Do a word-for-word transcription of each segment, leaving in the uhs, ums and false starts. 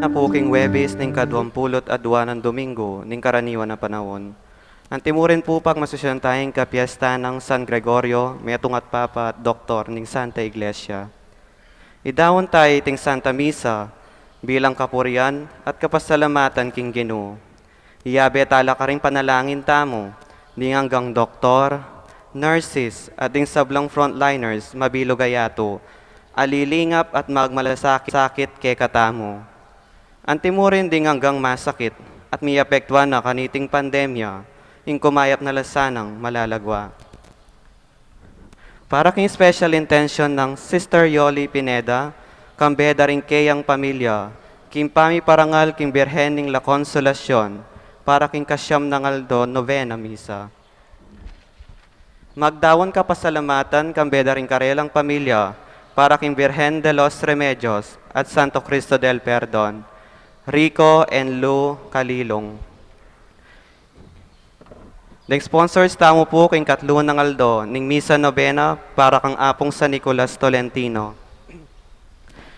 Pu king Huwebes ning kaduang pulu't adua nang Domingo ning karaniwan a panaun. Antimurin pu pagmasusyan taya ing kapiesta nang San Gregorio, metung at Papa at Doktor ning Santa Iglesia. Idaun taya iting Santa Misa bilang kapurian at kapasalamatan king Ginu. Iyabe tala karing panalangin tamu ding anggang doktor, nurses, at ding sablang frontliners mabilug a yatu a lilingap at magmalasakit kekatamu. Antimurin ding anggang masakit at miapektuan na kaniting pandemya, ing kumayap na la sanang malalagwa. Para king special intention nang Sister Yoli Pineda, kambe da ring keyang pamilya, king pamiparangal king Birhen ning La Consolacion, para king kasyam nang aldo novena misa. Magdaun kapasalamatan kambe da ring karelang pamilya, para king Birhen de los Remedios at Santo Cristo del Perdon, Rico and Lou Calilong. Ding sponsors tamu pu king katlu nang aldo ning misa novena para kang Apung San Nicolas Tolentino.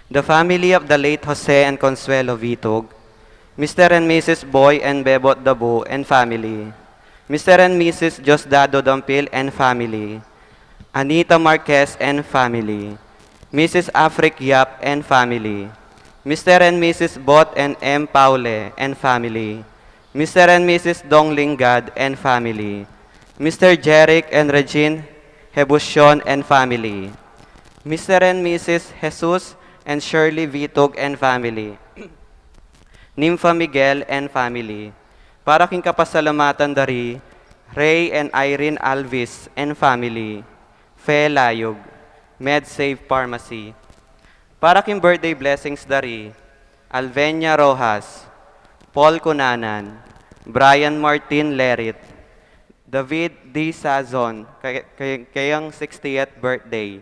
The family of the late Jose and Consuelo Vitug, Mister and Missus Boy and Bebot Dabu and family, Mister and Missus Diosdado Dampil and family, Anita Marquez and family, Missus Afric Yap and family, Mister and Missus Bot and M Paule and family, Mister and Missus Dong Lingad and family, Mister Jeric and Regine Hebucion and family, Mister and Missus Jesus and Shirley Vitug and family, Nympha Miguel and family. Para king kapasalamatan dari Ray and Irene Alvis and family, Fe Layug, MedSave Pharmacy. Para king birthday blessings dari Alvenia Rojas, Paul Cunanan, Brian Martin Lerit, David D Sazon, kay, kay, kayang sixtieth birthday,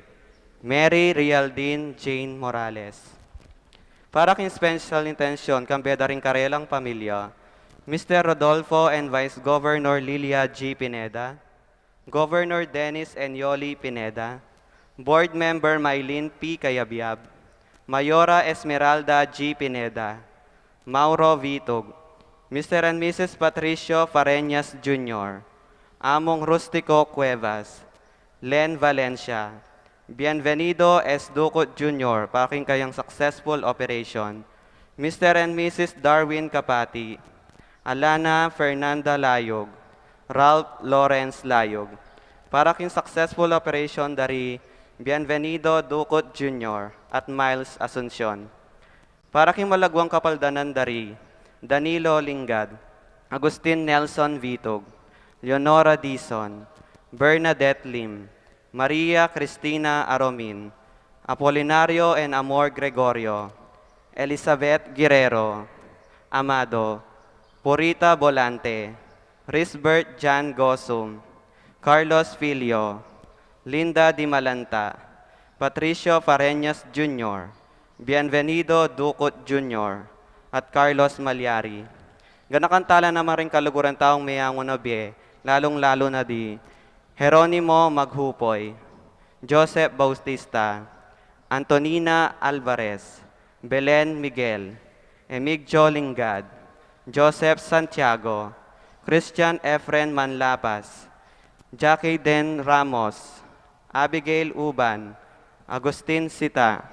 Mary Rialdin Jane Morales. Para king special intention kambe da ring karelang pamilya, Mister Rodolfo and Vice Governor Lilia G Pineda, Governor Dennis and Yoli Pineda, Board Member Mylene P Cayabyab, Mayora Esmeralda G Pineda, Mauro Vitug, Mister and Missus Patricio Fareñas Junior, Among Rustico Cuevas, Len Valencia, Bienvenido S Ducut Junior, para king kayang successful operation, Mister and Missus Darwin Capati, Alana Fernanda Layug, Ralph Lawrence Layug, para king successful operation dari Bienvenido Ducut Junior at Miles Asuncion. Para king malagwang kapaldanan dari Danilo Lingad, Agustin Nelson Vitug, Leonora Dizon, Bernadette Lim, Maria Cristina Aromin, Apolinario and Amor Gregorio, Elizabeth Guerrero, Amado, Purita Bolante, Risbert Jan Gosum, Carlos Filio, Linda Dimalanta, Patricio Fareñas Junior, Bienvenido Ducut Junior, at Carlos Malyari. Ganakan tala naman ring kaluguran taung meangu na bie, lalung-lalu na di Jeronimo Maghupoy, Joseph Bautista, Antonina Alvarez, Belen Miguel, Emigdio Lingad, Joseph Santiago, Christian Efren Manlapas, Jackie Den Ramos, Abigail Uban, Agustin Sita,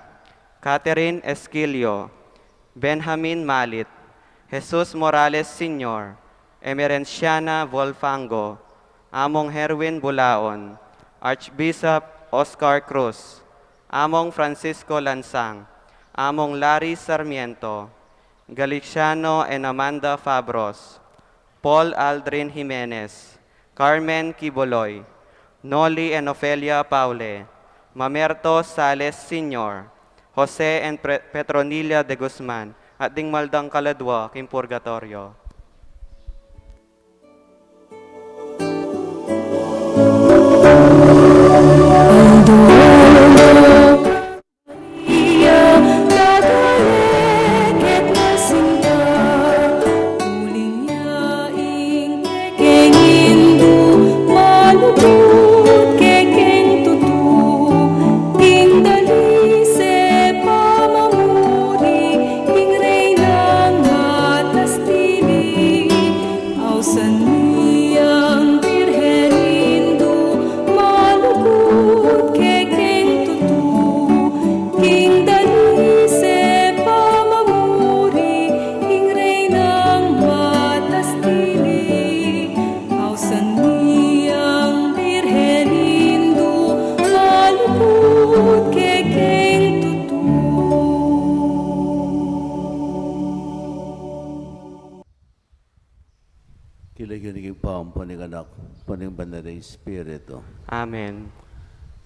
Catherine Esquilio, Benjamin Malit, Jesus Morales Senior, Emerenciana Volfango, Among Herwin Bulaon, Archbishop Oscar Cruz, Among Francisco Lansang, Among Larry Sarmiento, Galiciano and Amanda Fabros, Paul Aldrin Jimenez, Carmen Quiboloy, Noli and Ofelia Paule, Mamerto Sales Senior, Jose and Pre-, Petronila de Guzman, at ding maldang kaladwa king purgatorio. King lagyu ning Ibpa, ampon ning Anak, ampon ning Banal a Espiritu. Amen.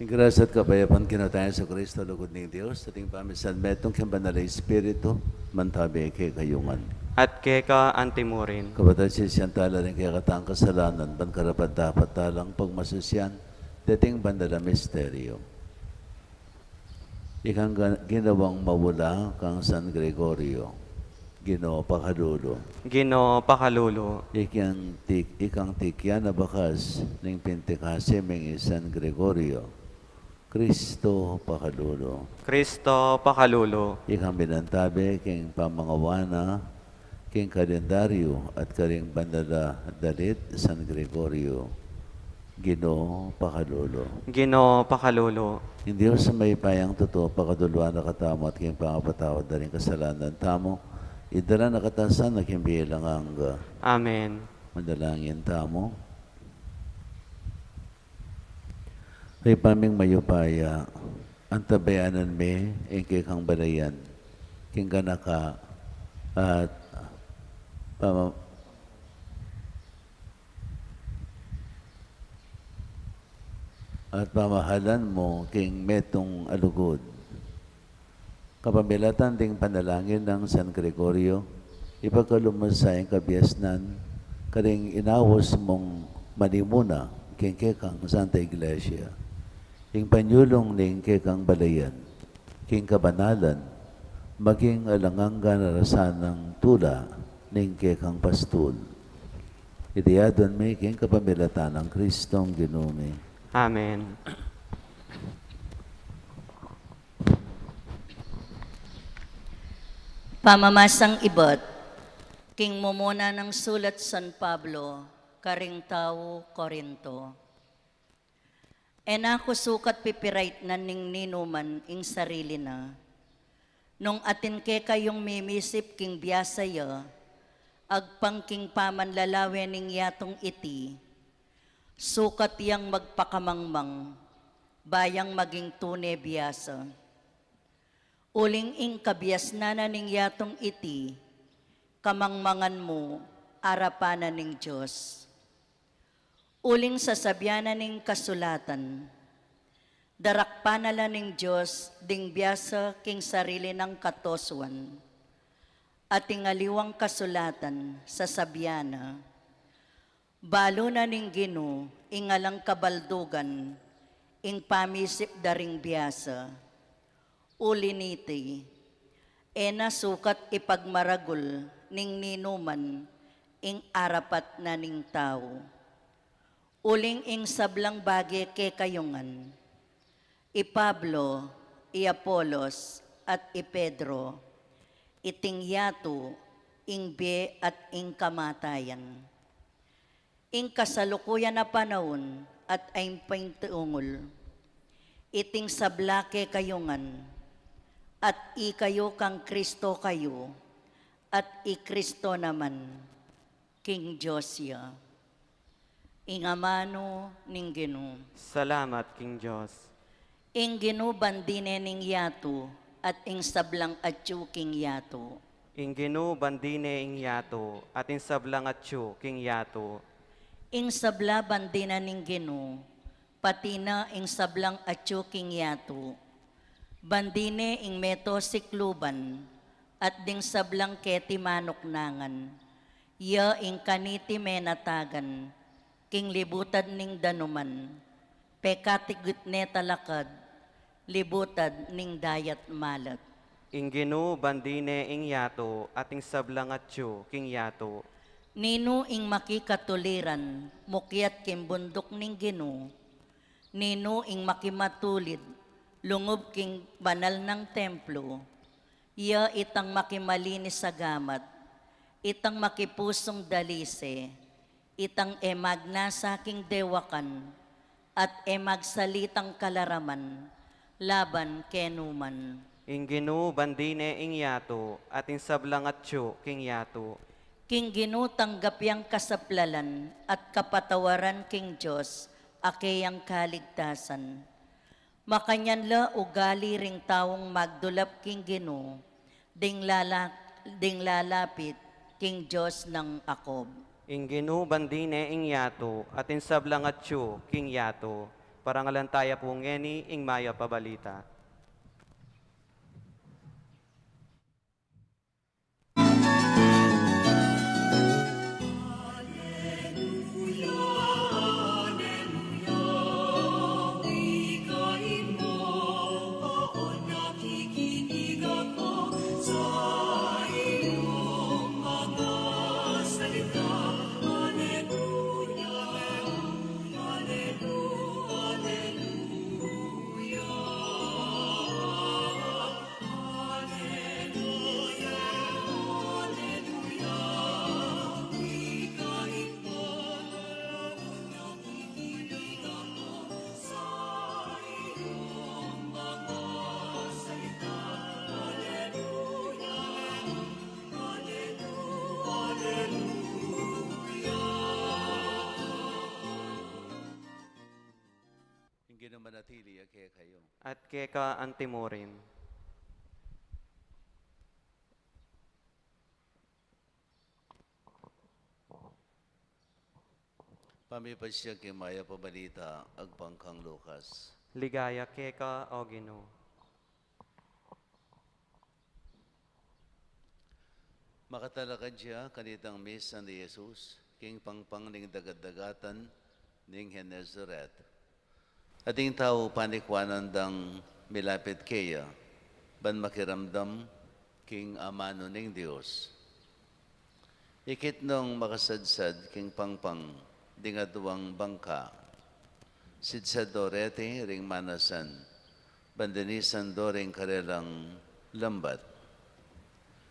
Ing grasya at kapayapan king Ginu tang Jesucristo, lugud ning Dios, at ing pamisan metung king Banal a Espiritu, mantabi kekayu ngan. At keka antimurin. Kapatad, sisian tala ring kekatang kasalanan, ban karapat-dapat talang pagmasisian deting banal a misteryo. Ikang ga-, ginawang mabula kang San Gregorio. Ginu, pakalulu. Ginu, pakalulu. Ikang tik-, ikang tikyan a bakas ning pintikasi ming i San Gregorio. Kristo, pakalulu. Kristo, pakalulu. Ikang minantabi king pamangawana king kalendaryu at karing banal a dalit San Gregorio. Ginu, pakalulu. Ginu, pakalulu. Ing Dios a mayupayang tutu, pakaluluan na katamu at king pangapatawad da ring kasalanan tamu, idala na katamu sana king bie alang angga. Amen. Manalangin tamu. Ibpa ming mayupaya, antabayanan mi ing kekang balayan king ganaka at pama-, at pamahalan mu king metung a lugud. Kapamilatan ding panalangin nang San Gregorio, ipagkalub mu sa ing kabiasnan karing inaus mung manimuna king kekang Santa Iglesia. Ing panyulung ning kekang balayan king kabanalan, maging alang angga na la sanang tula ning kekang pastul. Iti adwan mi king kapamilatan nang Kristong Ginu mi. Amen. Pamamasang ibat king mumuna nang sulat San Pablo karing tau Corinto. E na ku sukat pipiraitnan ning ninuman ing sarili na. Nung atin kekayung mimisip king biasa ya, agpang king pamanlalawe ning yatung iti, sukat yang magpakamangmang, ba yang maging tune biasa. Uling ing kabiasnan na ning yatung iti, kamangmangan mu arapan na ning Dios. Uling sasabian na ning kasulatan, darakpan na la ning Dios ding biasa king sarili nang katosuan. At ing aliwang kasulatan, sasabian na, balu na ning Ginu ing alang kabaldugan ing pamisip da ring biasa. Uli niti, e na sukat ipagmaragul ning ninuman ing arapat na ning tau. Uling ing sablang bage kekayu ngan, i Pablo, i Apolos, at i Pedro, iting yatu, ing bie at ing kamatayan. Ing kasalukuyan a panaun at ampong tungul, iting sabla kekayu ngan, at ikayu kang Kristo kayu, at i Kristo naman, king Dios ya. Ing amanu ning Ginu. Salamat king Dios. Ing Ginu ban dine ning yatu, at ing sablang atyu king yatu. Ing Ginu ban dine ing yatu, at ing sablang atyu king yatu. Ing sabla ban dine ning Ginu, pati na ing sablang atyu king yatu. Ban dine ing meto sikluban, at ding sablang keti manuknangan. Ya ing kaniti menatagan, king libutad ning danuman, pekati gut ne talakad, libutad ning dayat malat. Ing Ginu ban dine ing yatu, at ing sablang atyu king yatu. Ninu ing makikatuliran, mukyat king bunduk ning Ginu? Ninu ing makimatulid, lungub king banal nang templo? Ya itang makimalinis a gamat, itang makipusung dalise, itang e magnasa king dewakan, at e magsalitang kalaraman laban kenuman. Ing Ginu ban dine ing yatu, at ing sablang atyu king yatu. King Ginu tanggap yang kasaplalan at kapatawaran king Dios a keyang kaligtasan. Makanyan la ugali ring taung magdulap king Ginu, ding lala-, ding lalapit king Dios nang Jacob. Ing Ginu bandi ne ing yatu, at ing sablang atyu king yatu. Parangalan taya pu ngeni ing mayap a balita. Ing Ginu manatili ya kekayu. At keka antimurin. Pamipasiag king mayap a balita agpang kang Lucas. Ligaya keka, O Ginu. Makatalakad ya kanitang misa i Jesus king pangpang ning dagat-dagatan ning Genesaret. At ding tau panikwanan dang milapit keya, ban makiramdam king amanu ning Dios. Ikit nung makasadsad king pangpang ding aduang bangka, sidsad do reti ring manasan, ban dinisan do ring karelang lambat.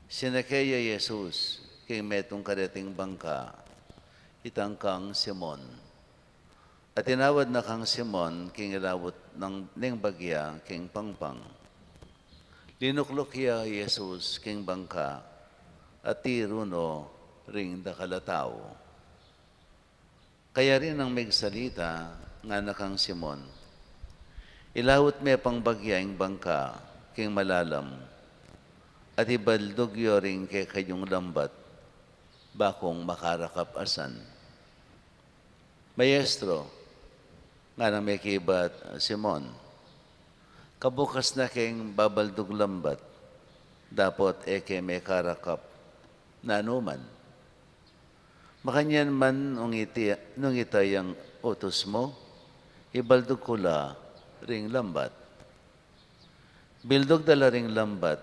Sinake ya i Jesus king metung kareting bangka, itang kang Simon. At tinawad na kang Simon king ilawut nang, ning bagya king pangpang. Linukluk ya i Jesus king bangka, at tiru no ring dakal a tau. Kayari nang migsalita, ngana kang Simon, "Ilawut me pang bagya ing bangka king malalam, at ibaldug yu ring kekayung lambat, ba kung makarakap asan." "Maestro," nganang mekibat Simon, "kabukas na keng babaldug lambat, dapot e ke mekarakap nanu man. Makanyan man nung iti-, nung ita yang utus mu, ibaldug ku la ring lambat." Bildug da la ring lambat,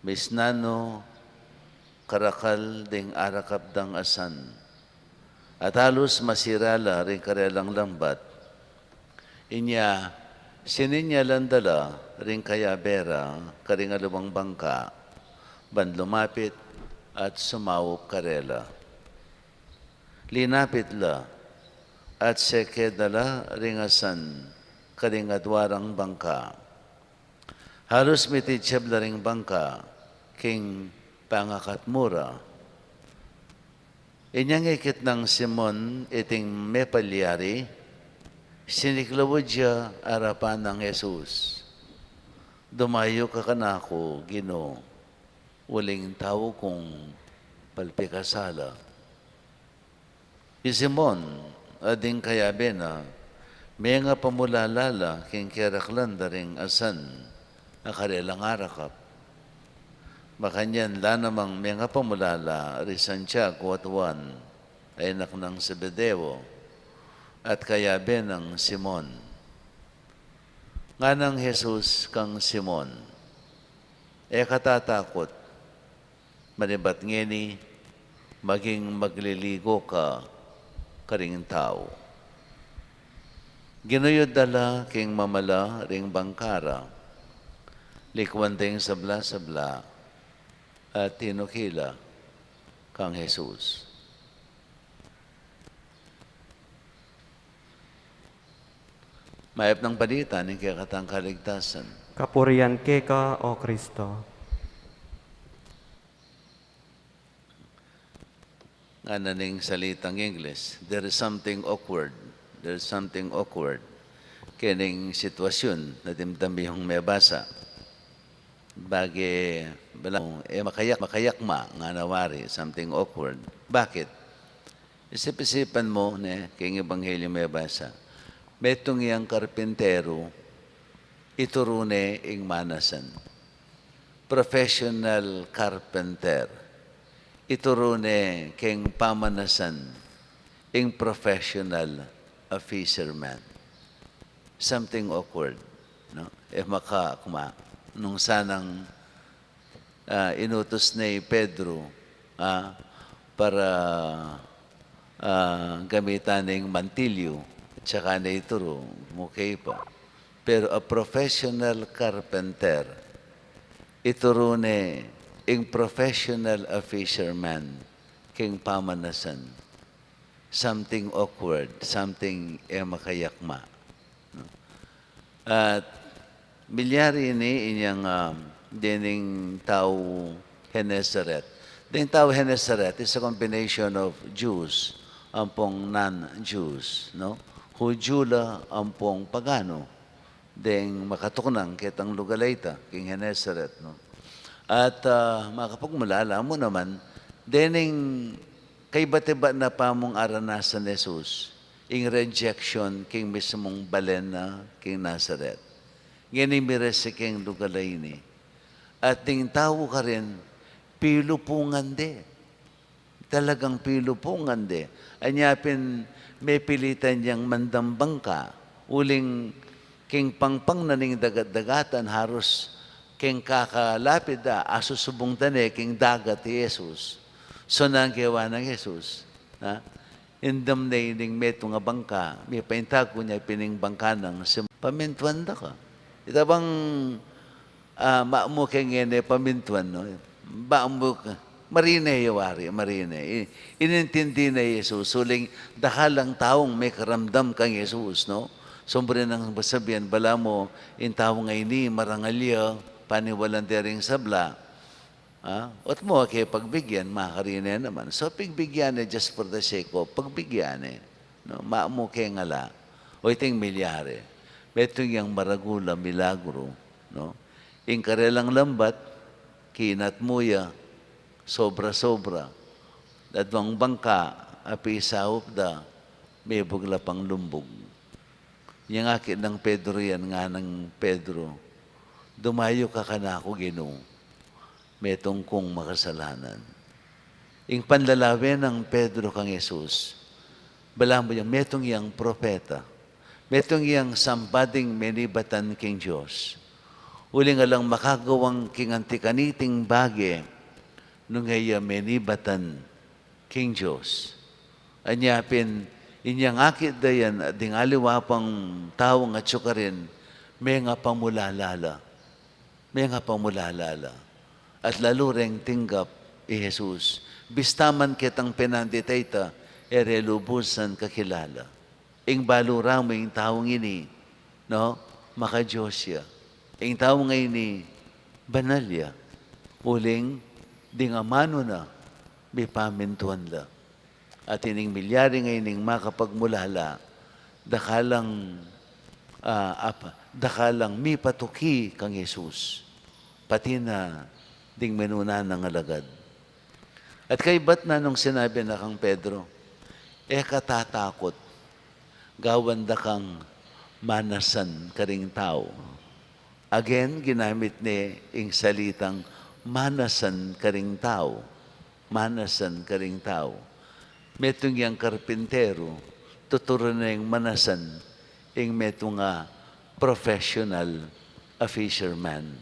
misnan no karakal ding arakap dang asan, at alus masira la ring karelang lambat. Inya, sininyalan da la ring kayabe ra karing aliwang bangka, ban lumapit at sumaup karela. Linapit la, at seke da la ring asan karing adua rang bangka. Halus mititseb la ring bangka king pangakatmu ra. Inyang ikit nang Simon iting mepalyari, siniklaud ya arapan nang Jesus. "Dumayu ka kanaku, Ginu, uling tau kung palpikasala." I Simon at ding kayabe na, mengapamulala la king keraklan da ring asan a karelang arakap. Makanyan la namang mengapamulala ri Santiago at Juan, a anak nang Zebedeo, at kayabe nang Simon. Nganang Jesus kang Simon, "E ka tatakut, manibat ngeni, maging magliligo ka karing tau." Ginuyud da la king mamala ring bangka ra, likuan da ing sabla-sabla, at tinuki la kang Jesus. Mayap nang balita ning kekatang kaligtasan. Kapurian keka, O Kristo. Ngana ning salitang Ingles, "There is something awkward. There is something awkward." Kening sitwasyun na dimdam yung mebasa. Bage, bala, e makayak, makayakma, ngana wari, something awkward. Bakit? Isip-isipan mu, ne, keng ebanghelyu mebasa. Metung yang karpinteru, ituru ne ing manasan. Professional carpenter. Ituru ne keng pamanasan ing professional, a fisherman. Something awkward, no? E makakma, nung sanang ah, inutus ne i Pedro, ah, para, ah, gamitan ne ing mantilyu, at saka ne ituru, okay pa. Pero a professional carpenter, ituru ne ing professional, a fisherman, keng pamanasan. Something awkward, something e makayakma. No? At milyari ini inyang, ah, dening tau Genesaret. Deng tau Genesaret is a combination of Jews ampong non-Jews, no? Hudyu la ampong pagano. Deng makatuknang ketang lugal a ita, king Genesaret, no? At, ah, makapagmulala mu naman, dening kaibat-ibat na pamung aranasan Jesus, ing rejection king mismung balen na king Nazaret. Ngeni miresi keng lugal a ini. At ding tau karin, pilupungan de. Talagang pilupungan de. Anya pin mepilitan yang mandang bangka, uling king pangpang na ning dagat-dagatan, harus keng kakalapit da, asusubung da ne king dagat i Jesus. So, nanu ing gewa nang Jesus? Ha? Indam ne ining metung a bangka, mipainta ku nya pin ing bangka nang sim-, pamintuan da ka. Ita bang, ah, mamu ke ngeni pamintuan, no? Mamu ke, marine ya wari, marine. I-, inintindi ne Jesus, uling dakal lang taung mekaramdam kang Jesus, no? Sumburi nang sasabian, balamu, ing taung a ini, marangal ya, paniwalan de ring sabla. Ah, ot mu ke pagbigyan, makarine naman. So, pigbigyan ne just for the sake of pagbigyan ne. No, mamu ke ngala. O iting milyari. Metung yang maragul a milagru, no? Ing karelang lambat, kinat mu ya, sobra-sobra. Adwang bangka, apisaup da, mebug la pang lumbug. Inyang akit nang Pedro yan, ngana nang Pedro, dumayu ka kanaku, Ginu, metung kung makasalanan. Ing panlalawen nang Pedro kang Jesus, balamu yang metung yang propeta, metung yang somebody-ng menibatan king Dios. Uling alang makagawang king anti kaniting bage, nung e ya menibatan king Dios. Anya pin, inyang akit da yan, at ding aliwa pang taung atyu karin, menga pamulala la. Menga pamulala la. At lalu reng tinggap i Jesus. Bista man ketang penandit a ita, e re lubusan kakilala. Ing balu ra mu ing taung ini, no? Maka-Dios ya. Ing taung a ini, banal ya. Uling, ding amanu na, mipamintuan la. At ining milyari ngening makapagmulala, dakal lang, ah, apa, dakal lang mipatuki kang Jesus. Pati na ding menuna nang alagad. At kaybat na nung sinabi na kang Pedro, e ka tatakut, gawan da kang manasan karing tau. Again, ginamit ne ing salitang manasan karing tau. Manasan karing tau. Metung yang karpinteru, tuturu ne ing manasan, ing metung a professional a fisherman,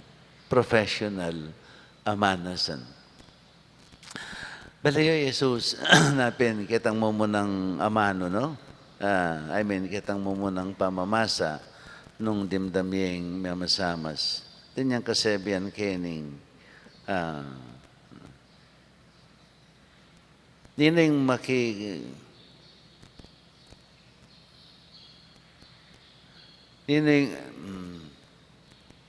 professional a manasan. Balayu Jesus, na pin ketang mumunang amanu, no? Ah, I mean, ketang mumunang pamamasa nung dimdam yeng memasamas. Atin yang kasebian kening, ah, nining maki-, nining, hmm,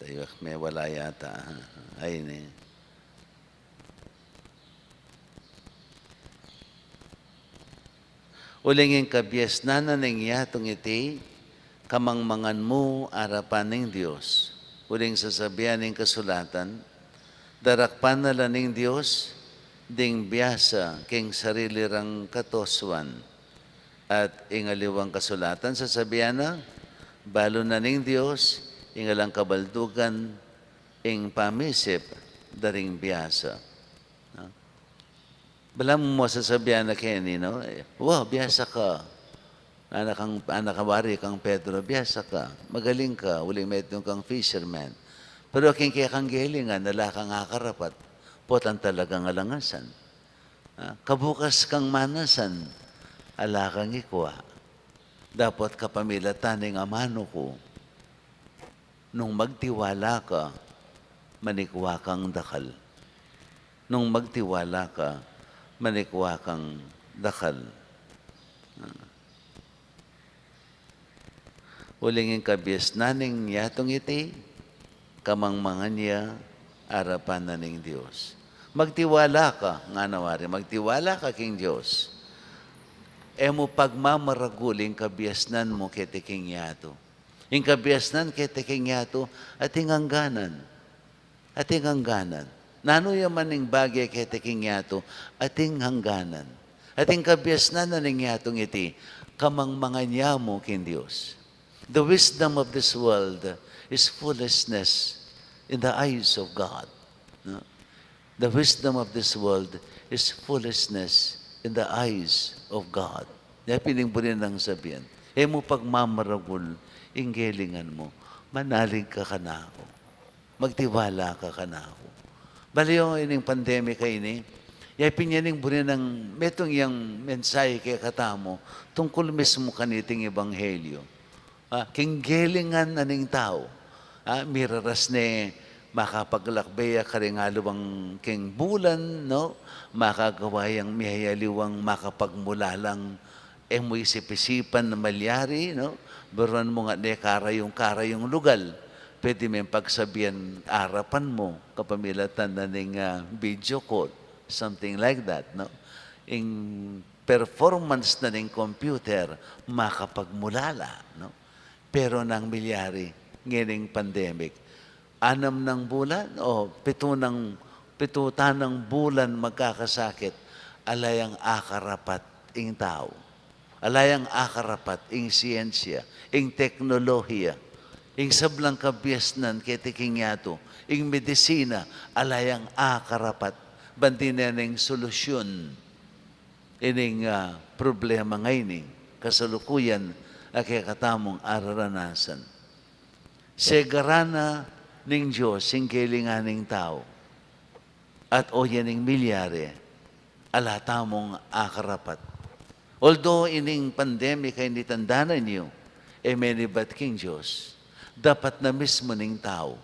taywa, mewala yata. Ay, ini. Uling ing kabiasnan na ning yatung iti, kamangmangan mu arapan ning Dios. Uling sasabian ning kasulatan, darakpan na la ning Dios ding biasa king sarili rang katusuan. At ing aliwang kasulatan sasabian na, balu na ning Dios ing alang kabaldugan ing pamisip da ring biasa. No? Balamu sasabian na keni, no? "Wa, biasa ka. Anak kang, anak kang wari kang Pedro, biasa ka. Magaling ka, uling metung kang fisherman. Pero king kekang gelingan, ala kang akarapat, potang talagang alangasan. Ah, kabukas kang manasan, ala kang ikwa. Dapot kapamilatan ning amanu ku, nung magtiwala ka, manikwa kang dakal. Nung magtiwala ka, manikwa kang dakal." Ah. Uling ing kabiasnan ning yatung iti, kamangmangan ya arapan na ning Dios. Magtiwala ka, ngana wari, magtiwala ka king Dios. E mu pagmamaragul ing kabiasnan mu keti king yatu. Ing kabiasnan keti king yatu, ating angganan. Ating angganan. Nanu ya man ing bage keti king yatu, ating angganan. Ating kabiasnan na ning yatung iti, kamangmangan ya mu king Dios. The wisdom of this world is foolishness in the eyes of God. No? The wisdom of this world is foolishness in the eyes of God. Ya pin ing buri nang sabian, e mu pagmamaragul ing gelingan mu, manalig ka kanaku. Magtiwala ka kanaku. Bale, o, ining pandemic a ini, ya pin ya ing buri nang metung yang mensahe kekatamu tungkul mismu kaniting ebanghelyo. Ah, king gelingan na ning tau. Ah, miraras ne makapaglakbe ya karing aliwang king bulan, no? Makagawa yang miyayaliwang makapagmulalang e mu isip-isipan na malyari, no? Biruan mu nga ne karayung-karayung lugal. Pwede meng pagsabian arapan mu, kapamilatan na ning, ah, video call, something like that, no? Ing performance na ning computer, makapagmulala, no? Pero nanu ing milyari ngening pandemic, anam nang bulan o pitu nang, pitu tanang bulan magkakasakit, ala yang akarapat ing tau. Ala yang akarapat ing siyensya, ing teknolohiya, ing sablang kabiasnan keti king yatu, ing medisina, ala yang akarapat ban dinan ing solusyun ining, ah, problema ngeni, kasalukuyan a kekatamung araranasan. Segaran na ning Dios ing gelingan ning tau. At o yan ing milyari, ala tamung akarapat. Although ining pandemic a ini, tandanan yu, e menibat king Dios, dapat na mismu ning tau.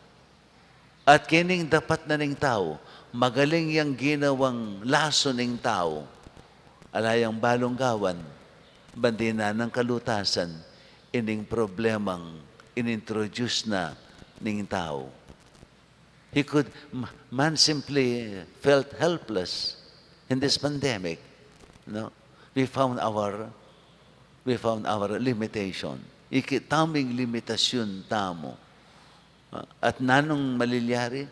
At kening dapat na ning tau, magaling yang ginawang lason ning tau, ala yang balung gawan ban dinan ing kalutasan ining problemang inintroduce na ning tau. He could, ma-, man simply felt helpless in this pandemic, no? We found our, we found our limitation. Ikit tamu ing limitasyun tamu. At nanung malilyari,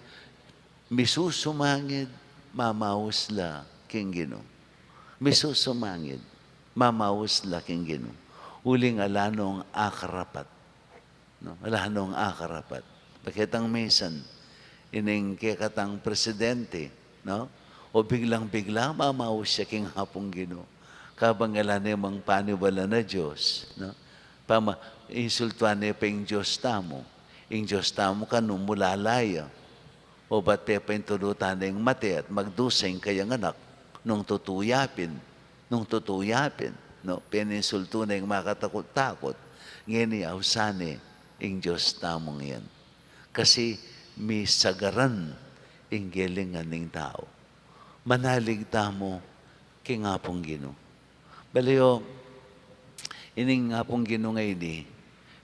misusumangid, mamaus la king Ginu. Misusumangid, mamaus la king Ginu. Uling ala nung akarapat. No? Ala nung akarapat. Bakit ang minsan, ining kekatang presidente, no? O biglang-bigla, mamaus ya king Apung Ginu. Kabang ala ne mang paniwala na Dios, no? Pama, insultuan ne pa ing Dios tamu. Ing Dios tamu kanu mulala ya. O ba't pepaintulutan neng mate at magdusa ing kayang anak, nung tutu ya pin, nung tutu ya pin, no? Peninsultu neng makatakut-takut, ngeni ausan ne ing Dios tamung yan. Kasi misagaran ing gelingan ning tau. Manalig tamu king Apung Ginu. Bale o, ining Apung Ginu ngeni,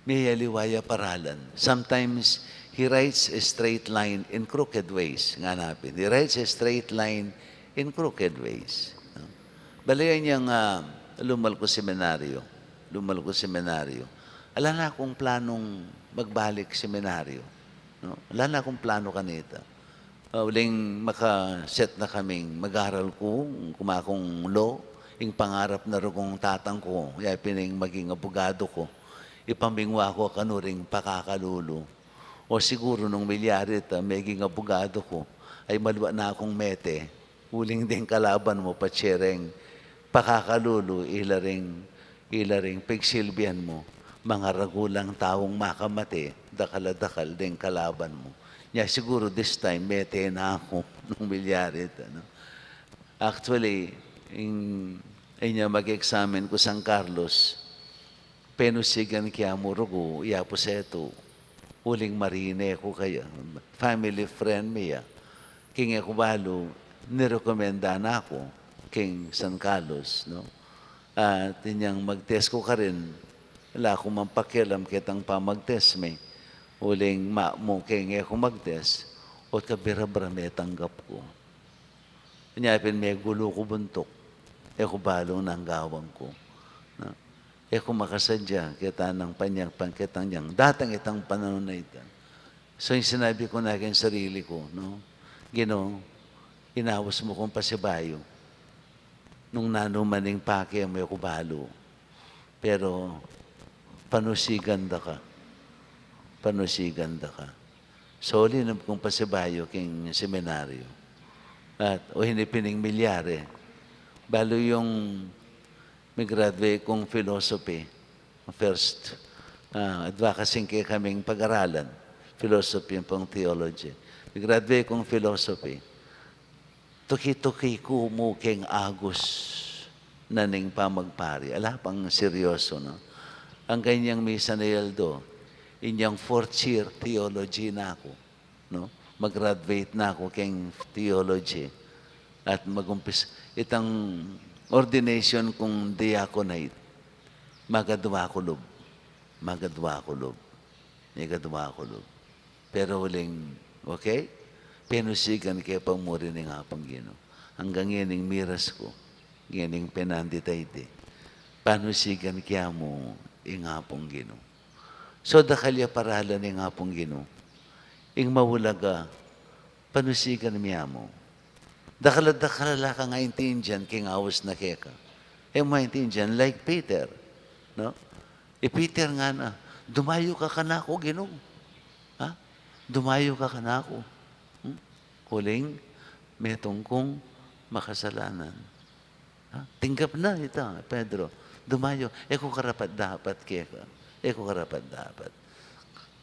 miyaliwa ya paralan. Sometimes, he writes a straight line in crooked ways. Ngana pin, he writes a straight line in crooked ways. No? Bale o, inyang, ah, lumal ku seminaryo. Lumal ku seminaryo. Ala na kung planung magbalik seminaryo. No? Ala na kung plano kanita. Ah, uling maka-set na kaming mag-aral ku, kumakung law, ing pangarap na rugong tatang ku, ya pin ing maging abogado ku. Ipamingwa ku kanu ring pakakalulu. O siguru nung milyari ta, meging abogado ku, ay malwa na kung mete, uling deng kalaban mu, patse reng pakakalulu, ila ring, ila ring pigsilbian mu, mangaragulang taung makamate, dakal a dakal deng kalaban mu. Nya siguru this time, mete na ku nung milyari ta, no? Actually, ing, inya mag-examine ku San Carlos, penusigan ke mu rugu, ya pu setu, uling marine ku kaya, family friend mi ya. King e ku balu, nirekomenda na ku king San Carlos, no? At inyang mag-test ku karin, ala ku mang pakialam ketang pamag-test mi. Uling mamu king e ku mag-test, o kabirabra metanggap ku. Nya pin megulu ku buntuk, e ku balu nung gawan ku, no? E ku makasadya ketang panyang pangketang yang datang itang panaun a ita. So, ing sinabi ku na king sarili ku, no? Ginu, inaus mu kung pasibayu. Nung nanu man ing pake mu, e ku balu. Pero panusigan da ka. Panusigan da ka. So, linum kung pasibayu king seminaryo. At o ini pin ing milyari. Balu yung mi-graduate kung philosophy. First, ah, advocacy kekaming pag-aralan. Philosophy pung theology. Mi-graduate kung philosophy. Tuki-tuki ku mu king agus na ning pamagpari. Ala pang seryoso, no? Ang kanyang misa na yaldo, inyang fourth year theology na ku, no? Mag-graduate na ku king theology. At mag-umpis-, itang ordination kung diaconate, magadwa ku lub. Magadwa ku lub. Magadwa ku lub. Pero uling, okay? Penusigan ke pa mu rin ing Apung Ginu. Anggang ngening miras ku, ngening penandit a iti, panusigan ke mu ing Apung Ginu. So, dakal ya paralan ing Apung Ginu. Ing maulaga, panusigan mi mu. Dakal a dakal a la kang aintindian king aus na keka. E mu aintindian, like Peter, no? I Peter ngana, "Dumayu ka kanaku, Ginu." Ha? "Dumayu ka kanaku." Hmm? Uling, metung kung makasalanan. Ha? Tinggap na ita, Pedro. "Dumayu, e ku karapat-dapat keka. E ku karapat-dapat."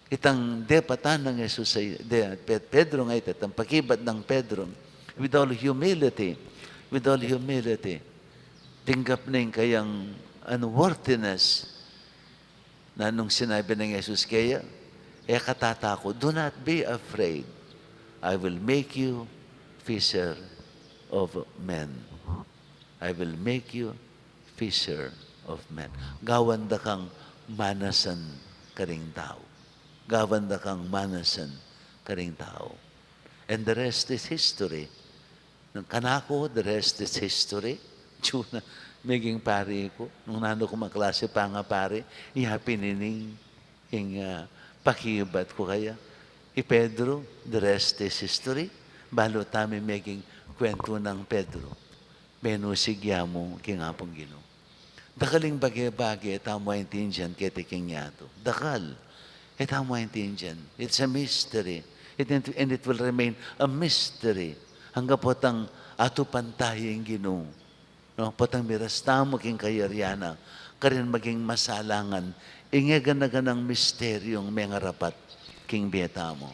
Itang depatan nang Jesus ay, de, Pe-, Pedro nga ita, itang pakibat nang Pedro, with all humility, with all humility, tinggap na ing kayang unworthiness, na nung sinabi nang Jesus keya, "E ka tatakut, do not be afraid. I will make you fisher of men." "I will make you fisher of men." Gawan da kang manasan karing tau. Gawan da kang manasan karing tau. And the rest is history. Nung kanaku, the rest is history. Tsina, meging pari ku, nung nanu ku mang klase pangapari, iya pin ini ing, ah, pakibat ku kaya. I Pedro, the rest is history. Balu tamu meging kwentu nang Pedro. Menusig ya mu king Apung Ginu. Dakal ing bage-bage e tamu aintindian keti king yatu. Dakal. E tamu aintindian. It's a mystery. It, and it will remain a mystery. Angga potang atupan taya ing Ginu. No, potang miras tamu king kayarian na, karin maging masalangan ing e gana-ganang misteryung mengarapat king bie tamu.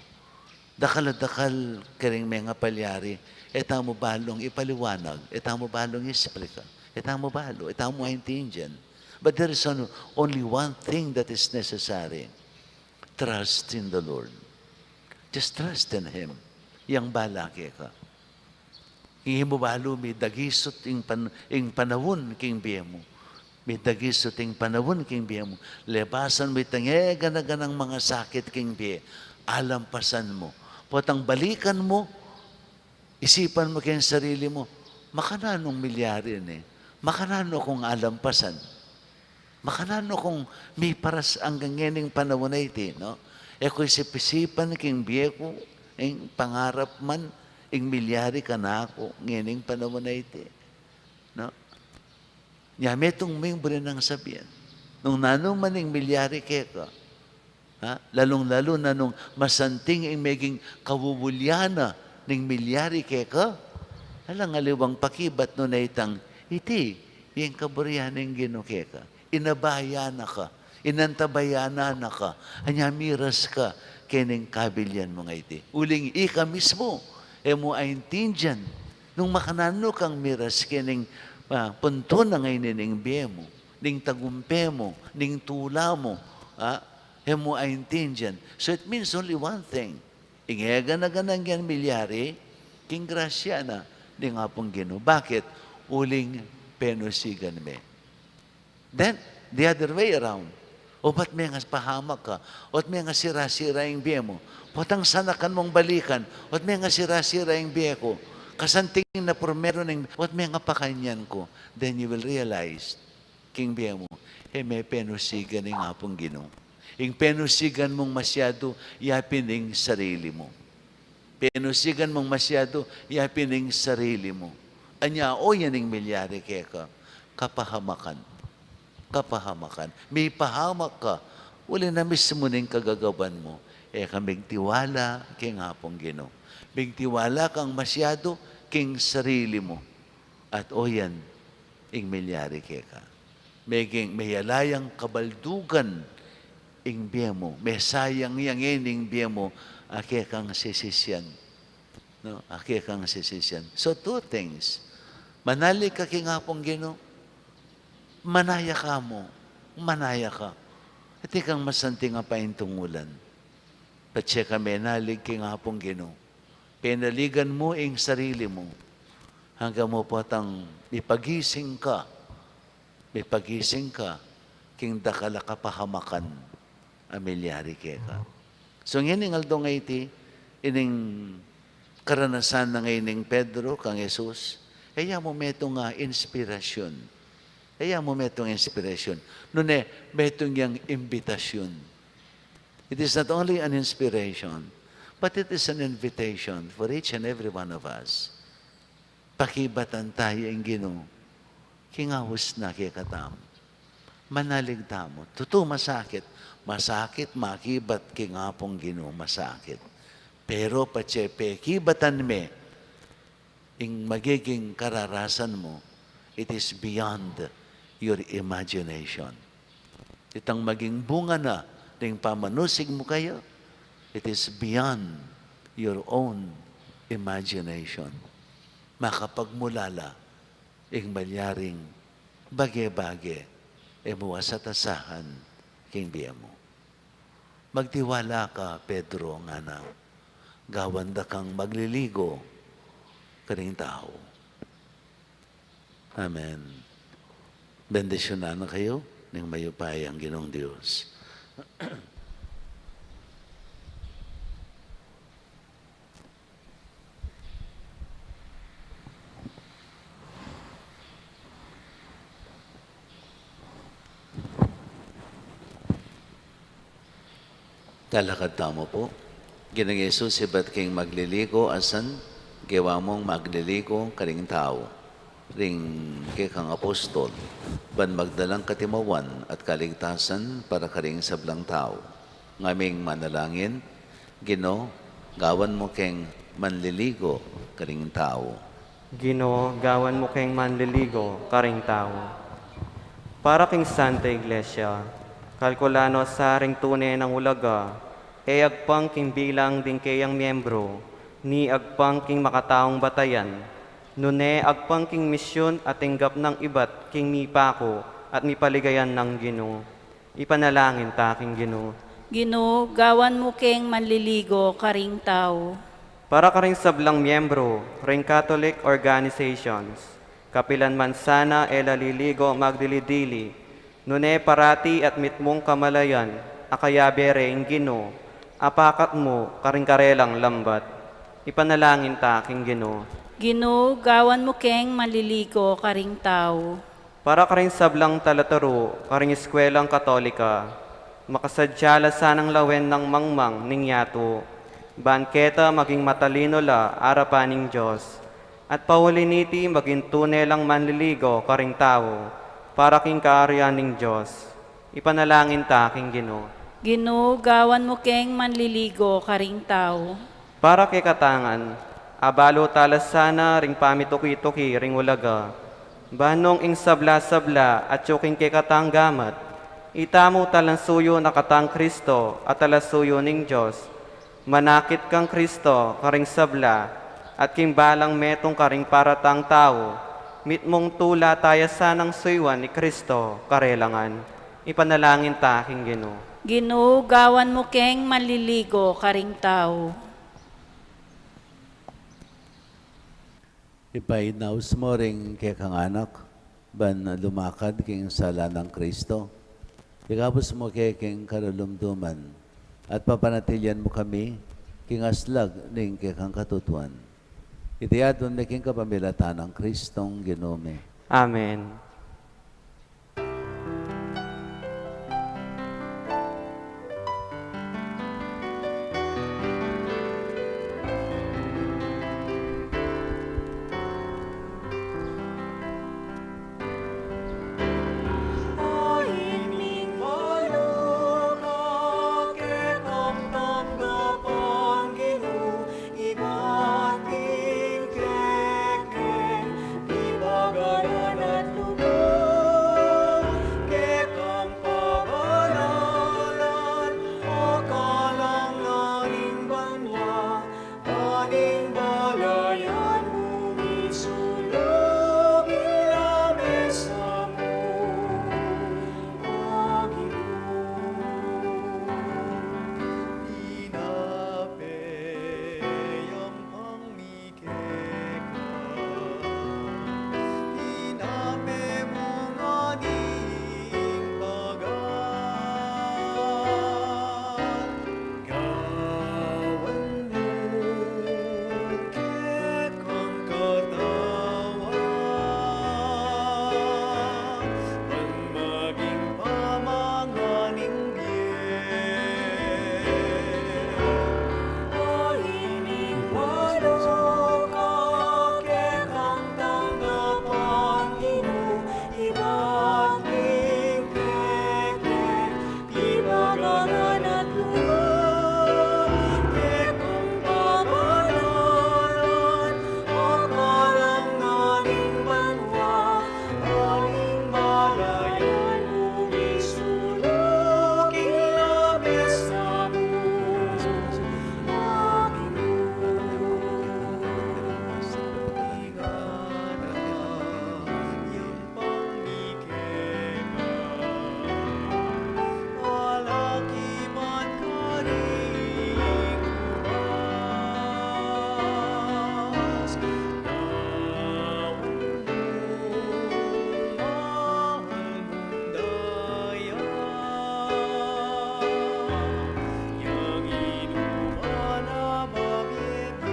Dakal a dakal karing mengapalyari, e tamu balung ipaliwanag, e tamu balung isplika, e tamu balu, e tamu aintindian. But there is on-, only one thing that is necessary. Trust in the Lord. Just trust in Him. Yang bala keka. Ing e mu balu, midagisut ing pan-, ing panaun king bie mu. Midagisut ing panaun king bie mu. Lepasan mu itang e gana-ganang mangasakit king bie. Alampasan mu. Potang balikan mu, isipan mu king sarili mu, "Makananung milyari ini? Makananu kung alampasan? Makananu kung miparas anggang ngening panaun a iti, no? E ku isip-isipan king bie ku, ing pangarap man, ing milyari kanaku ngening panaun a iti. No? Nya metung mung buri nang sabian. Nung nanu man ing milyari keka, ha? Lalung-lalu na nung masanting ing meging kawuwulian na ning milyari keka, alang aliwang pakibat nung itang iti, ing kaburian ning Ginu keka. Inabayan na ka, inantabayanan na ka, anya miras ka kening kabilian mung iti. Uling ika mismu, e mu aintindian nung makananu kang miras kening, ah, puntu na ngeni ning bie mu, ning tagumpe mu, ning tula mu, ah, e mu aintindian. So it means only one thing. Ing e gana-gana ngan milyari, king grasya na ning Apung Ginu. Bakit? Uling penusigan me. Then, the other way around. O ba't mengapahamak ka? O't mengasira-sira ing bie mu? Potang sanakan mung balikan. O't mengasira-sira ing bie ku? Kasanting na purmeru ning, o't mengapakanyan ku? Then you will realize, king bie mu, e me penusigan ing Apung Ginu. Ing penusigan mung masyadu, yapin ing sarili mu. Penusigan mung masyadu, yapin ing sarili mu. Anya, o yan ing milyari keka, kapahamakan. Kapahamakan. Mipahamak ka, uli na mismu ning kagagawan mu. E ka migtiwala king Apung Ginu. Migtiwala kang masyadu king sarili mu. At o yan ing milyari keka. Meging meyala yang kabaldugan ing bie mu, mesayang yang ing bie mu, a kekang sisisian. No? A kekang sisisian. So two things. Manalig ka king Apung Ginu, manaya ka mu, manaya ka. At ikang masanting a paintungulan. Patse ka menalig king Apung Ginu. Penaligan mu ing sarili mu. Angga mu potang mipagising ka, mipagising ka king dakal a kapahamakan a milyari keka. So, ngening aldo a iti, ining karanasan na ngeni nang Pedro kang Jesus, e ya mu metung a inspirasyon. E ya mu metung inspirasyon. Nune, metung yang imbitasyon. It is not only an inspiration, but it is an invitation for each and every one of us. Pakibatan taya ing Ginu king aus na kekatamu. Manalig tamu. Tutu masakit. Masakit makibat king Apung Ginu, masakit. Pero patse pekibatan me, ing magiging kararasan mu, it is beyond your imagination. Itang maging bunga na ning pamanusig mu kaya, it is beyond your own imagination. Makapagmulala ing malyaring bage-bage e mu asat-asahan king bie mu. Magtiwala ka, Pedro, ngana, gawan da kang magliligo karing tau. Amen. Bendisyunan na kayu ning mayupayang Ginung Dios. Talakad tamu pu. Ginung Jesus, ibat king magliligo, asan gewa mung magliligo karing tau, ring kekang apostol, ban magdalang katimawan at kaligtasan para karing sablang tau. Ngaming manalangin, Ginu, gawan mu keng manliligo karing tau. Ginu, gawan mu keng manliligo karing tau. Para king Santa Iglesia, kalkulano sa ring tune nang ulaga, e agpang king bilang ding keyang miyembro, ni agpang king makataung batayan, nune agpang king misyun a tinggap nang ibat king mipaku at mipaligayan nang Ginu. Ipanalangin ta king Ginu. Ginu, gawan mu keng manliligo karing tau. Para karing sablang miyembro ring Catholic organizations, kapilan man sana e la liligo magdili-dili, nune parati at mitmung kamalayan a kayabe re ing Ginu, apakat mu karing karelang lambat. Ipanalangin ta king Ginu. Ginu, gawan mu keng manliligo karing tau. Para karing sablang talaturu karing Eskwelang Katolika, makasadya la sanang lawen nang mangmang ning yatu, Ban keta maging matalinu la arapan ning Dios, at pauli niti maging tune lang manliligo karing tau, para king kaarian ning Dios. Ipanalangin ta king Ginu. Ginu, gawan mu keng manliligo karing tau. Para kekatang ngan, abalu tala sana ring pamituki-tuki ring ulaga, ban nung ing sabla-sabla atyu king kekatang gamat, itamu talan suyu na katang Kristo at talan suyu ning Dios, manakit kang Kristo karing sabla, at king balang metung karing para tang tau, mitmung tula taya sanang suyuan i Kristo karelang ngan. Ipanalangin ta king Ginu. Ginu, gawan mu keng manliligo karing tau. Ipainaus mu ring kekang anak, ban lumakad king sala nang Kristo. Ikabus mu ke king karalumduman, at papanatilian mu kami king aslag ning kekang katutuan. Iti aduan mi king kapamilatan nang Kristong Ginu mi. Amen. Ibat king kekeng, ibaganan at lugud, kekang pabanalan, o kalangan ning banua, aning balayan mu misulug ing lamesa mu, o Ginu. Pinape yang pang mi keka, pinape mu ngan ing pagal, gawan mu kekang katawan, ban maging pamangan ning bie. Aling walu ka kekang tanggapan, Ginu, ibat king kekeng, ibaganan at lugud, kekang pabanalan, o kalangan ning banua, aning balayan mu misulug ing lamesa mu, o Ginu. Ing anak yang pang mi keka, alaki man karing ubas, gawan mu mahal mung daya, yang inuman a mabie-bie.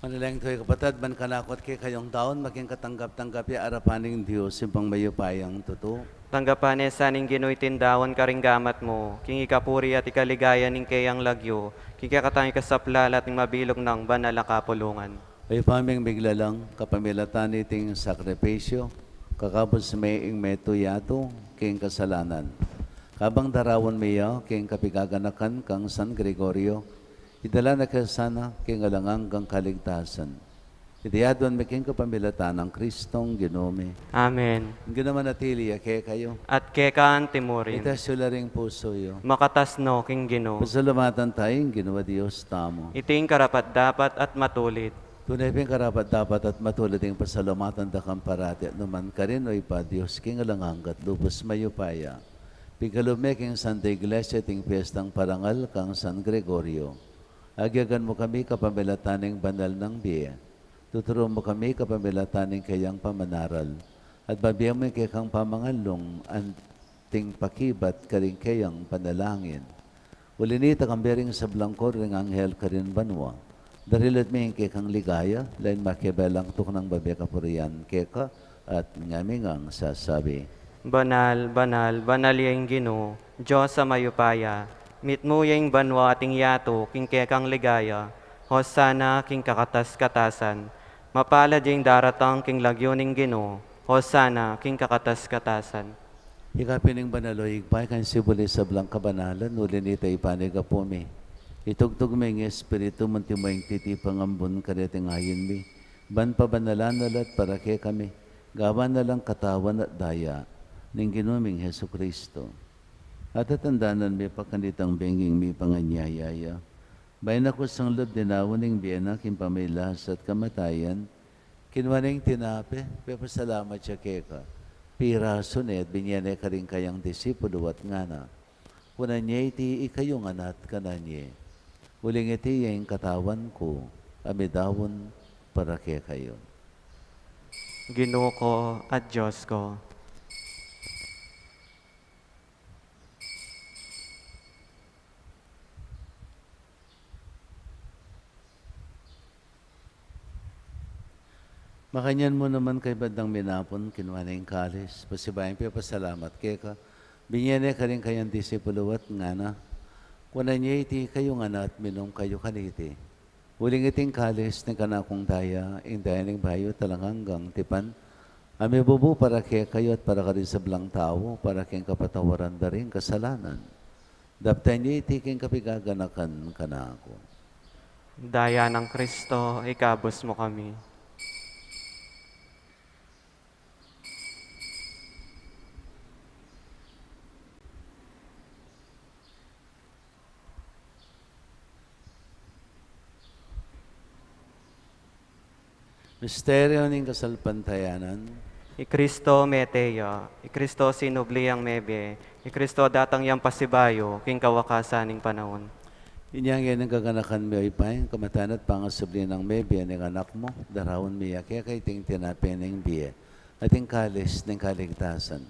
Manalangin kayu, kapatad, ban kanaku at kekayung daun, maging katanggap-tanggap ya arapan ning Dios Ibpang mayupayang tutu. Tanggapan ne sa ning Ginu iting daun karing gamat mu, king ikapuri at ikaligaya ning keyang lagyu, king kekatang ikasaplala at ning mabilug nang banal a kapulungan. Ibpa ming miglalang, kapamilatan niting sakripisyu, kakabus me ing metung yatu king kasalanan. Kabang daraun mi ya king kapigaganakan kang San Gregorio, idala na ke sana king alang anggang kaligtasan. Iti aduan mi king kapamilatan nang Kristong Ginu mi. Amen. Ing Ginu manatili ya kekayu. At keka anti murin. Itas yu la ring pusu yu. Makatas no king Ginu. Pasalamatan taya ing Ginu a Dios tamu. Iti ing karapat-dapat at matulid. Tune pin karapat-dapat at matulid ing pasalamatan da kang parati at numan karin, o Ibpa, Dios king alang angga at lubus mayupaya. Pigkalub me king Santa Iglesia iting piestang parangal kang San Gregorio. Agyagan mu kami kapamilatan ning banal nang bie. Tuturu mu kami kapamilatan ning keyang pamanaral. At babie mu ing kekang pamangalung anting pakibat karing keyang panalangin. Uli nita, kambe ring sablang koro ring anghel karin banua, darilat mi ing kekang ligaya, lain makibelang tuknang babie kapurian keka, at ngami ngang sasabi: Banal, banal, banal ya ing Ginu, Dios a mayupaya, Mitmu ya ing banua at ing yatu king kekang ligaya. Hosana king kakatas-katasan. Mapalad ya ing daratang king lagyu ning Ginu. Hosana king kakatas-katasan. Ika pin ing banal, o Ibpa, ika ing sibul ning sablang kabanalan, uli na nita ipanyawad mi. Itugtug me ing Espiritu mu, antimo ing titipang ambun kareting ain mi, ban pabanalan na la at para kekami, gawan na lang katawan at daya ning Ginu ming Jesucristo. At tatandanan mi pa kanitang bengi ing mipanganyaya ya, bayu na kusang lub dinaun ing bie na king pamagkasakit at kamatayan, kinua ne ing tinape, pepasalamat ya keka, pirasu ne at binie ne karing kayang disipulu at ngana: Kunan ye iti ikayu ngan at kanan ye. Uling iti ya ing katawan ku, a midaun para kekayu. Ginu ku at Dios ku. Makanyan mu naman, kaybat dang minapun, kinua ne ing kalis, pasibayu yang pepasalamat keka, binie ne karing kayang disipulu at ngana: Kunan ye iti ikayu ngan at minum kayu kaniti. Uling iti ing kalis ning kanakung daya, ing daya ning bayu at alang anggang tipan, a mibubu para kekayu at para karing sablang tau, para king kapatawaran da ring kasalanan. Daptan ye iti king kapigaganakan kanaku. Daya nang Kristo, ikabus mu kami. Misteryu ning kasalpantayanan. I Kristo mete ya, i Kristo sinubli yang mebie, i Kristo datang yang pasibayu king kawakasan ning panaun. Inya ngeni gaganakan mi, o Ibpa, ing kamatayan at pangasubli nang mebie ning Anak mu, daraun mi ya keka iting tinape ning bie at ing kalis ning kaligtasan.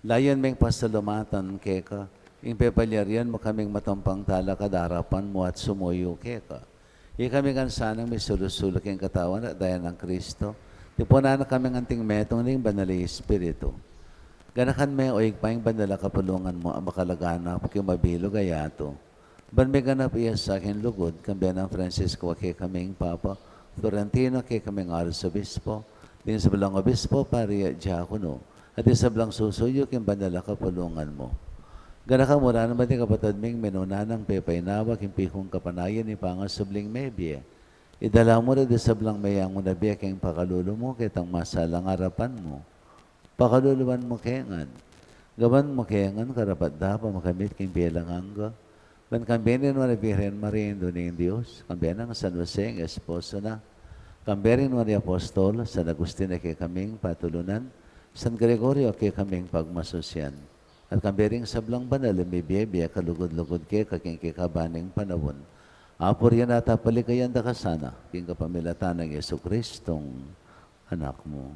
Layun ming pasalamatan keka ing pepalyarian mu kaming matampang talakad king arapan mu at sumuyu keka. Ikami ngan sanang misulu-sulu king katawan at daya nang Kristo, tipunan na kaming anting metung ning Banal a Espiritu. Ganakan me, o Ibpa, ing banal a kapulungan mu a makalaganap king mabilug a yatu, ban miganap ya sa king lugud, kambe nang Francisco a kekaming Papa, Florentino a kekaming Arsobispo, ding sablang obispo, pari at diakono, at ding sablang susuyu king banal a kapulungan mu. Ganakan mu la naman ding kapatad ming minuna nang pepainawa king pikung kapanayan ning pangasubling mebie. Idala mu la ding sablang meyangu na bie king pakalulu mu, ketang masalang arapan mu. Pakaluluan mu ke ngan. Gawan mu ke ngan karapat-dapat makamit king bie alang angga. Ban kambe ning Nuan a Birhen Maria, Indu ning Dios, kambe nang San Jose, ing esposo na, kambe ring nuan a apostol, San Agustin a kekaming patulunan, San Gregorio a kekaming pagmasusian, at kambe ring sablang banal a mibie-bie kalugud-lugud keka king kekaban ning panaun, apurian at apaligayan da ka sana, king kapamilatan nang Jesucristong Anak mu.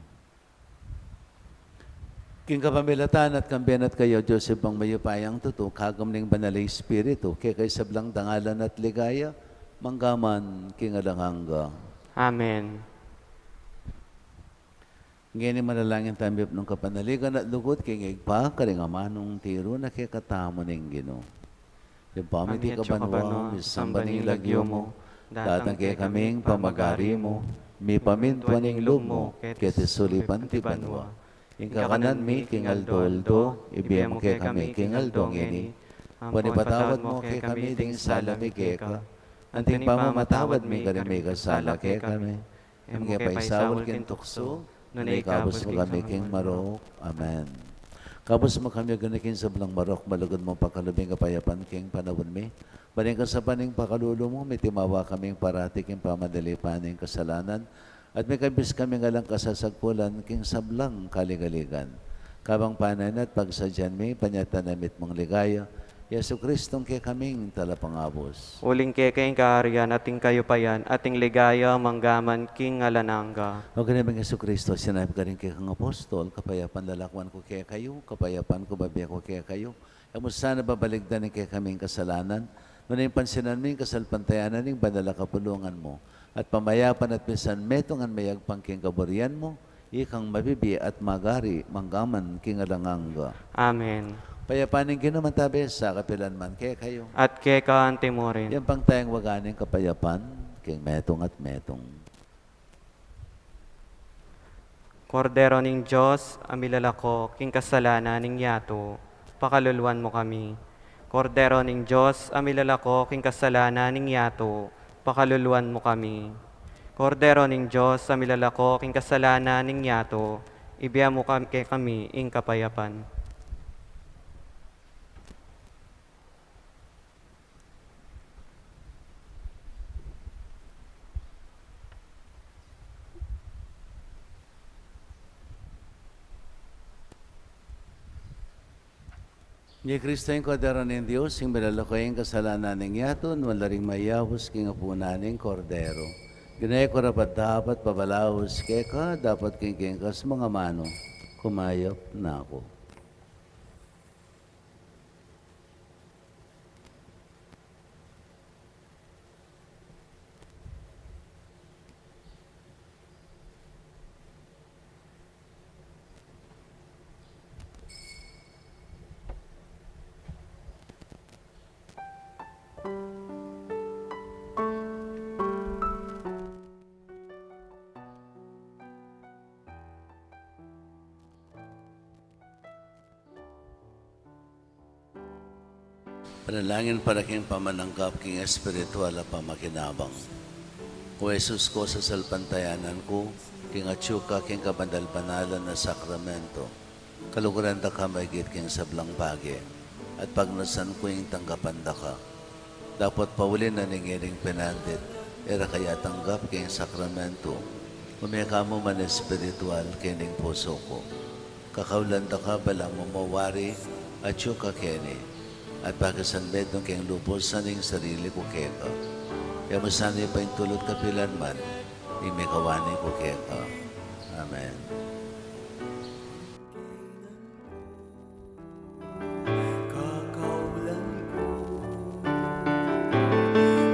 King kapamilatan na at kambe na at kaya, Dios Ibpang mayupayang tutu, kagum ning Banal a Espiritu, keka ing sablang dangalan at ligaya, mangga man king alang angga. Amen. Ngeni manalangin tamu, mipnung kapanaligan at lugud king Ibpa, karing amanung tiru na kekatamu ning Ginu. Ibpa mi, atiu ka banua, misamban ya ing lagyu mu, datang kekami ing pamagari mu, mipamintuan ing lub mu, keti sulip anti banua. Ing kakanan mi king aldo-aldo, ibie mu kekami king aldo ngeni. Ampon ipatawad mu kekami ding sala mi keka, anti ing pamamatawad mi karing mikasala kekami. E mu ke paisaul king tuksu, nune ikabus mu kami king marok. Amen. Kabus mu kami, O Ginu, king sablang marok, malugud mung pakalub ing kapayapan king panaun mi. Ban king kasapan ning pakalulu mu, mitimawa kaming parati king pamanalipan ning kasalanan, at mikabus kaming alang kasasagpulan king sablang kaligaligan. Kabang panayan at pagsadyan mi, panyatang na ning mitmung ligaya, Jesucristong kekaming Talapangabus. Uling keka ing kaharian, at ing kayupayan, at ing ligaya, mangga man king alang angga. O Ginu ming Jesucristo, sinabi mu karing kekang apostol, kapayapan lalakwan ku kekayu, kapayapan ku bibie ku kekayu. E mu sana babalikdan ing kekaming kasalanan, nune pansinan mu ing kasalpantayanan ning banal a kapulungan mu, at pamayapan at pisanmetungan me agpang king kaburian mu, ikang mabibie at magari mangga man king alang angga. Amen. Kapayapan ning Ginu mantabi sa kapilan man kekayu. At keka anti mu rin. Yan pang tayang waga ning kapayapan, king metung at metung. Kordero ning Dios, a milalako king kasalanan ning yatu, pakaluluan mu kami. Kordero ning Dios, a milalako king kasalanan ning yatu, pakaluluan mu kami. Kordero ning Dios, a milalako king kasalanan ning yatu, ibie mu kam-, kekami ing kapayapan. Ini i Kristo, ing Kordero ning Dios, ing milalako king kasalanan ning yatu. Nuan la ring mayaus king apunan ning Kordero. Ginu, e ku karapat-dapat pabalaus keka, dapot king kekang amanu, kumayap na ku. Panalangin para king pamananggap king espiritual a pamakinabang. O Jesus ku, sasalpantayanan ku king atyu ka king kabanal-banalan a sakramento. Kaluguran da ka maigit king sablang bage, at pagnasan ku ing tanggapan da ka. Dapot pauli na ning iring pinandit, e ra ka ya tanggap king sakramento, ume ka mu man espiritual king pusu ku. Kakaulan da ka balamu mawari atyu ka keni, at pakisanmetung king lubus ing sarili ku keka. E mu sana paintulut kapilan man ing mikawani ku keka. Amen. Kakaulan ku,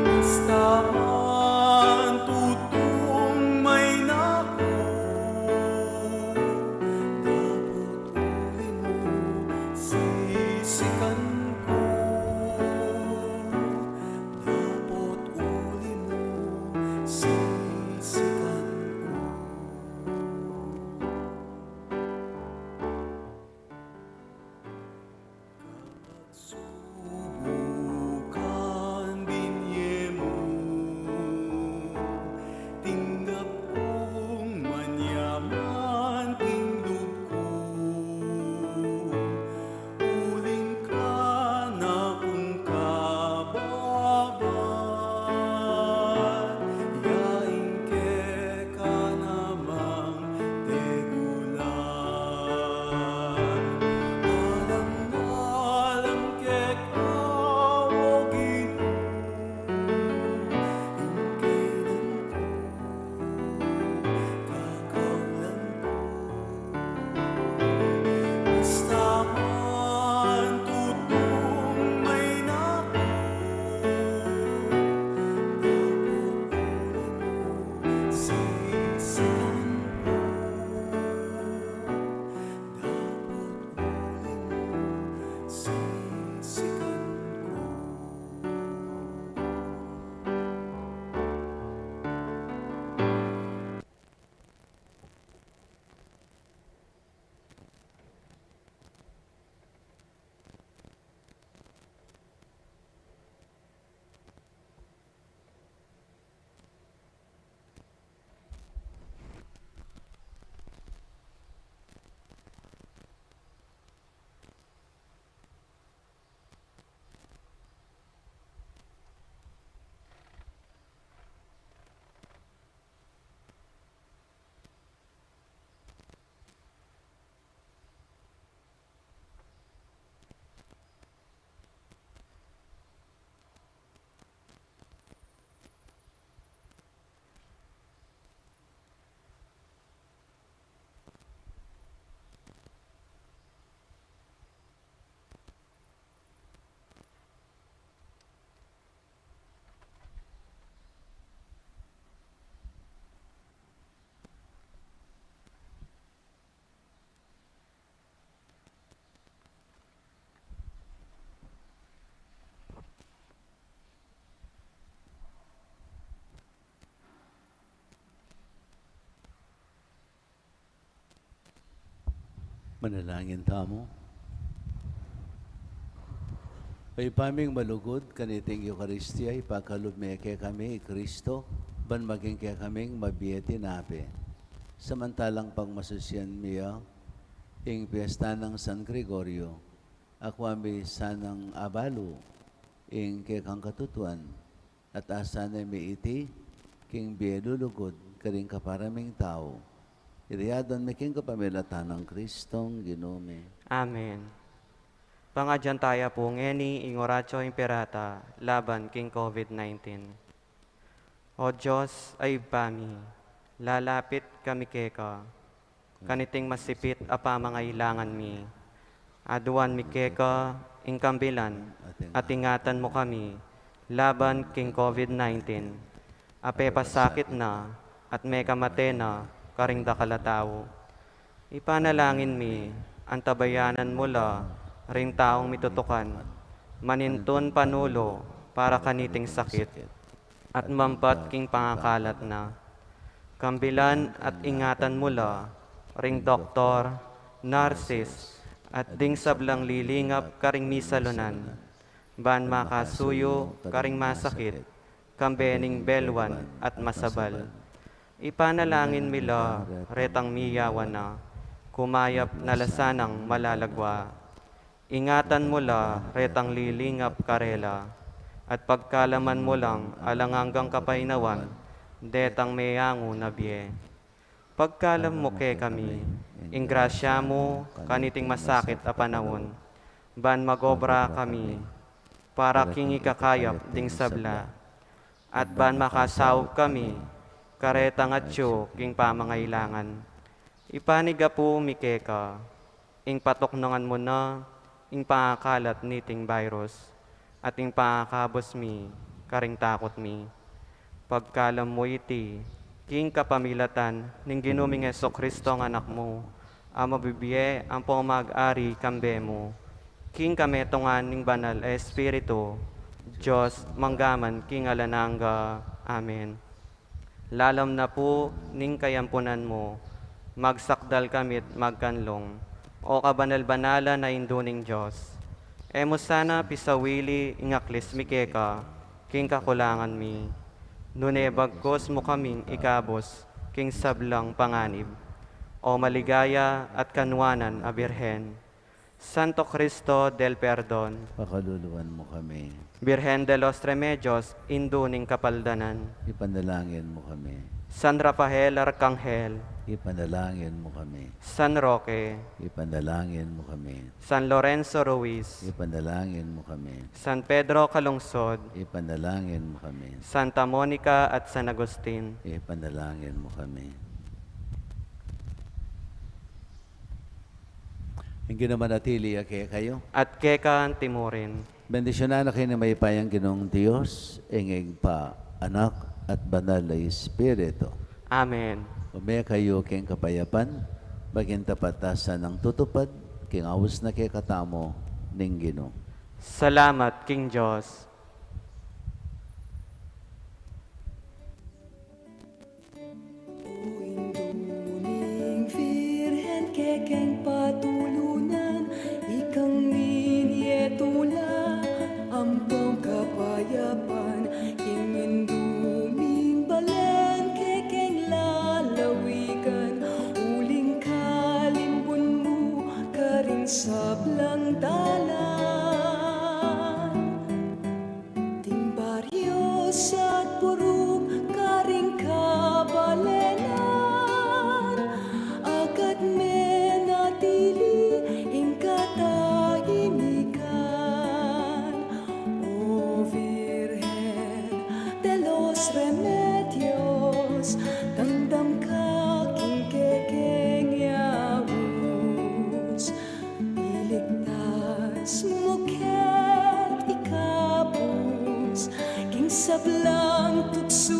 basta man tutung maina ku, dapot uli mu sisikan ku, dapot uli mu sisikan ku. Manalangin tamu. O Ibpa ming malugud, kaniting Eukaristia, ipakalub me kekami i Kristo, ban maging kekaming mabie tinape. Samantalang pagmasusian mi ya ing piesta nang San Gregorio, akua mi sanang abalu ing kekang katutuan, at asanan mi iti king bie lulugud karing kapara ming tau. Iti adwan mi king kapamilatan nang Kristong Ginu mi. Amen. Pangadyan taya pu ngeni ing Oratio Imperata laban king COVID nineteen. O Dios, a Ibpa mi, lalapit kami keka, kaniting masipit a pamangailangan mi. Aduan mi keka ing kambilan at ingatan mu kami laban king COVID nineteen, a pepasakit na at mekamate na karing dakal a tau. Ipanalangin mi, antabayanan mu la ring taung mitutukan, manintun panulu para kaniting sakit at mampat king pangakalat na. Kambilan at ingatan mu la ring doktor, narsis, at ding sablang lilingap karing misalunan, ban makasuyu karing masakit, kambe ning belwan at masabal. Ipanalangin mi la retang miyawan na, kumayap na la sanang malalagwa. Ingatan mu la retang lilingap karela, at pagkalaman mu lang alang anggang kapaynawan detang meangu na bie. Pagkalam mu kekami ing grasya mu kaniting masakit a panaun, ban magobra kami para king ikakayap ding sabla, at ban makasaup kami karetang atyu king pamangailangan. Ipanigapu mi keka ing patuknangan mu na ing pangakalat niting virus, at ing pangakabus mi karing takut mi. Pagkalam mu iti king kapamilatan ning Ginu ming Jesucristo a Anak mu, a mabibie ampong mag-ari kambe mu, king kametungan ning Banal a Espiritu, Dios, mangga man king alang angga. Amen. Lalam na pu ning kayampunan mu, magsakdal kami't magkanlung, o kabanal-banalan a Indu ning Dios. E mu sana pisawili ing aklis mi keka king kakulangan mi, nune bagkus mu kaming ikabus king sablang panganib, o maligaya at kanwanan a Birhen. Santo Cristo del Perdon, pakaluluan mu kami. Birhen de los Remedios, Indu ning Kapaldanan, ipanalangin mu kami. San Rafael Arkanghel, ipanalangin mu kami. San Roque, ipanalangin mu kami. San Lorenzo Ruiz, ipanalangin mu kami. San Pedro Calungsod, ipanalangin mu kami. Santa Monica at San Agustin, ipanalangin mu kami. Ing Ginu manatili ya kekayu. At keka mu rin. Bendisyunan na kayu ning mayupayang Ginung Dios, ing Ibpa, Anak, at Banal a Espiritu. Amen. Ume kayu king kapayapan, maging tapat a sanang tutupad king aus na kekatamu ning Ginu. Salamat king Dios. O Indu ning Virgen, kekeng patulunan, ikang minye tula ampong kapayapan, ing Indu ming balen, kekeng lalawigan, uling kalimbun mu karing sablang dalan. Ding baryo at buruk karing kabalenan, agad menatili ing katahimikan. O Virgen de los Remedios, damdam ka king kekeng yaus, iligtas mu ke't ikabus king sablang tuksu